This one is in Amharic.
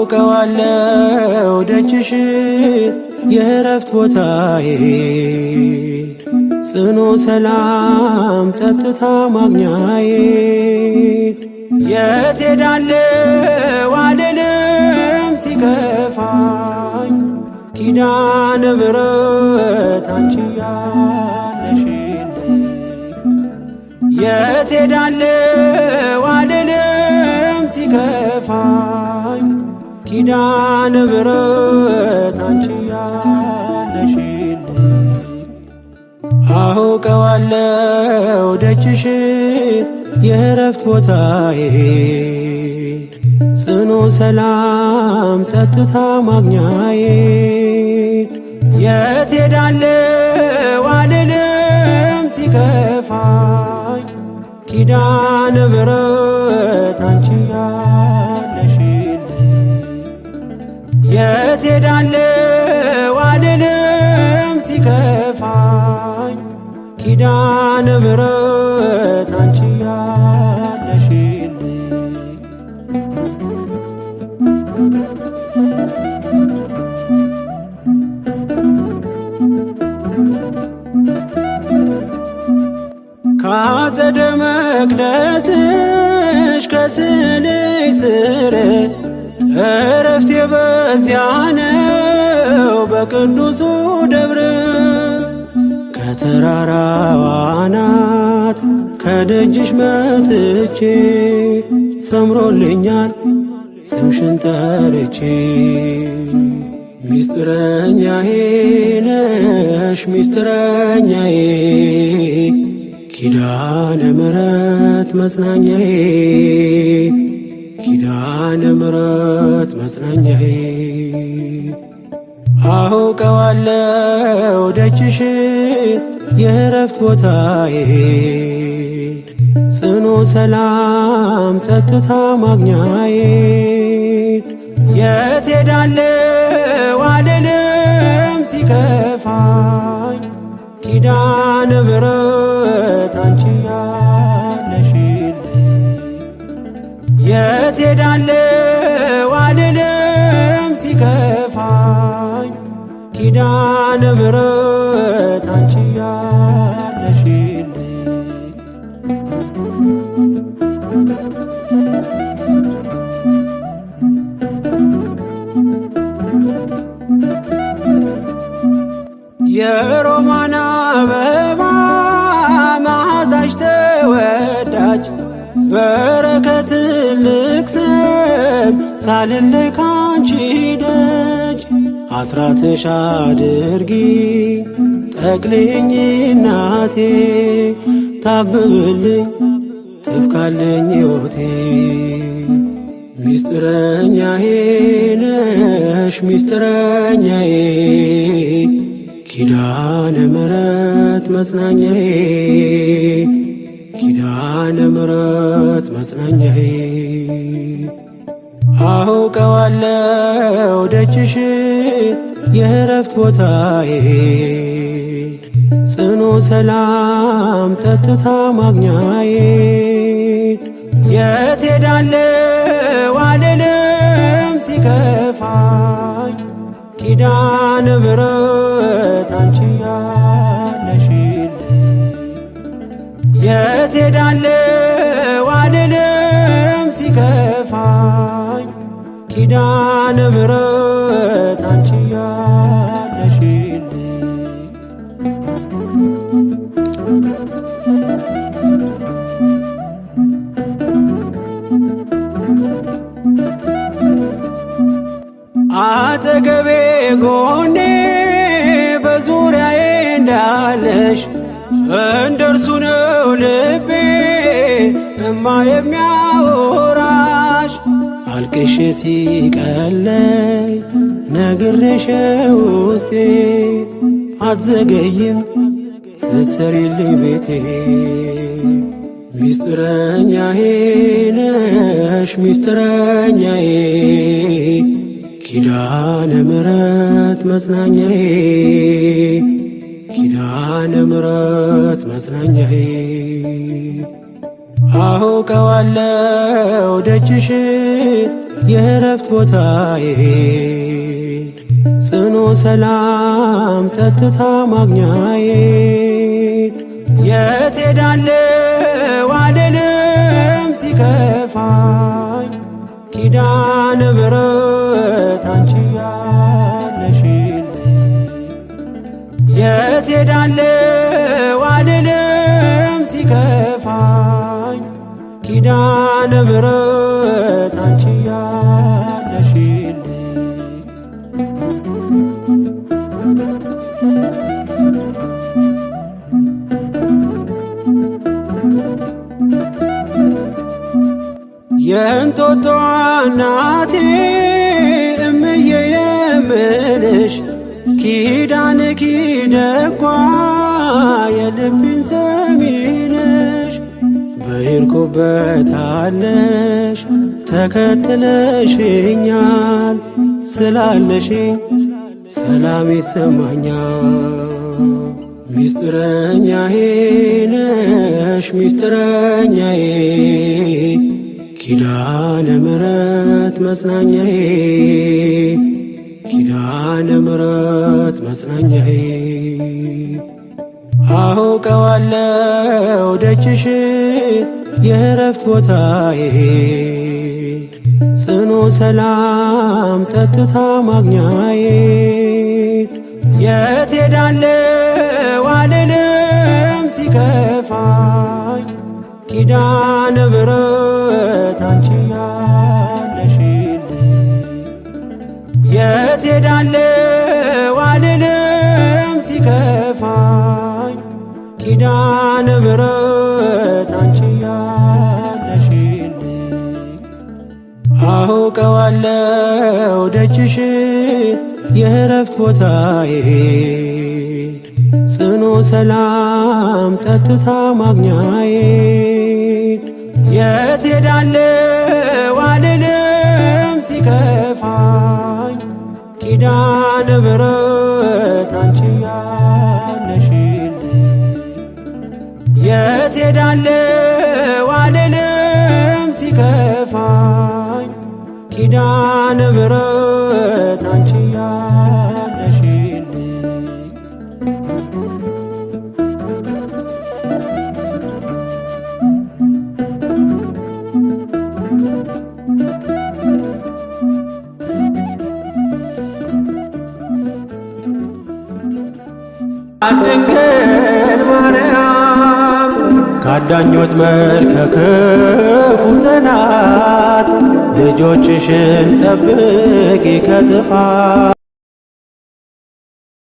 አውቀዋለሁ ደጅሽ የእረፍት ቦታዬን ጽኑ ሰላም ጸጥታ ማግኛዬን። የት ሄዳለሁ አልልም ሲከፋኝ ኪዳነ ምሕረት አንቺ ያለሽልኝ። የት ሄዳለሁ አልልም ሲከፋኝ ኪዳነ ምሕረት አንቺ ያለሽልኝ። አውቀዋለሁ ደጅሽ የእረፍት ቦታዬን ጽኑ ሰላም ጸጥታ ማግኛዬን። የት ሄዳለሁ አልልም ሲከፋኝ ኪዳነ ምሕረት አንቺ ያለሽልኝ። የት ሄዳለሁ አልልም ሲከፋኝ ኪዳነ ምሕረት አንቺ ያለሽልኝ። ካጸደ መቅደስሽ ከስዕልሽ ስር እረፍቴ በዚያ ነው በቅዱሱ ደብር። ከተራራዋ አናት ከደጅሽ መጥቼ ሰምሮልኛል ስምሽን ጠርቼ። ሚስጥረኛዬ ነሽ ሚስጥረኛዬ ኪዳነ ምሕረት መጽናኛዬ ኪዳነ ምሕረት መጽናኛዬ። አውቀዋለሁ ደጅሽ የእረፍት ቦታዬን ጽኑ ሰላም ጸጥታ ማግኛዬን። የት ሄዳለሁ አልልም ሲከፋኝ ኪዳነ ምሕረት አንቺ ያለሽልኝ። የት ሄዳለሁ አልልም ሲከፋኝ ኪዳነ ምሕረት አንቺ ያለሽልኝ። የሮማን አበባ መዓዛሽ ተወዳጅ በረከት ልቅሰም ሳልለይ ካንቺ ደጅ። አስራትሽ አድርጊ ጠቅልኝ እናቴ ታብብልኝ ትብካለኝ ሕይወቴ። ሚስጥረኛዬ ነሽ ሚስጥረኛዬ ኪዳነ ምሕረት መጽናኛዬ ኪዳነ ምሕረት መጽናኛዬ። አውቀዋለሁ ደጅሽ የእረፍት ቦታዬን ጽኑ ሰላም ጸጥታ ማግኛዬን። የት ሄዳለሁ አልልም ሲከፋኝ ኪዳነ ምሕረት አንቺ ያለሽልኝ። የት ሄዳለሁ አልልም ሲከፋኝ ኪዳነ ምሕረት አንቺ ያለሽልኝ። አጠገቤ ጎኔ በዙሪያዬ እንዳለሽ እንደርሱ ነው ልቤ እማ የሚያወራሽ። አልቅሼ ሲቀለኝ ነግሬሽ ውስጤ አትዘገይም ስትሰሪልኝ ቤቴ። ሚስጥረኛዬ ነሽ ሚስጥረኛዬ ኪዳነ ምሕረት መጽናኛዬ ኪዳነ ምሕረት መጽናኛዬ። አውቀዋለሁ ደጅሽ የእረፍት ቦታዬን ጽኑ ሰላም ጸጥታ ማግኛዬን የት ሄዳለሁ አልልም ሲከፋኝ ኪዳነ ምሕረት አንቺ ያለሽልኝ የት ሄዳለሁ አልልም ሲከፋኝ ኪዳነ ምሕረት አንቺ ያለሽልኝ። የእንጦጦ እናቴ እምዬ የምልሽ ኪዳን ኪደጓ የልቤን ሰሚነሽ በሄድኩበታለሽ ተከትለሽኛል ስላለሽ ሰላም ይሰማኛል። ሚስጥረኛዬ ነሽ ሚስጥረኛዬ ኪዳነ ምሕረት መጽናኛዬ ኪዳነ ምሕረት መጽናኛዬ አውቀዋለሁ ደጅሽ የእረፍት ቦታዬን ጽኑ ሰላም ጸጥታ ማግኛዬን የት ሄዳለሁ አልልም ሲከፋኝ ኪዳነ ምሕረት አንቺ ያለሽልኝ የት ሄዳለሁ አልልም ሲከፋኝ ኪዳነ ምሕረት አንቺ ያለሽልኝ አውቀዋለሁ ደጅሽ የእረፍት ቦታዬን ጽኑ ሰላም ጸጥታ ማግኛዬን የት ሄዳለሁ አልልም ሲከፋኝ ኪዳነ ምሕረት አንቺ ያለሽልኝ የት ሄዳለሁ አልልም ሲከፋኝ ኪዳነ ምሕረት አንቺ ያለሽልኝ። ድንግል ማርያም ከአዳኝ ወጥመድ ከክፉ ጠላት ልጆችሽን ጠብቂ ከጥፋት።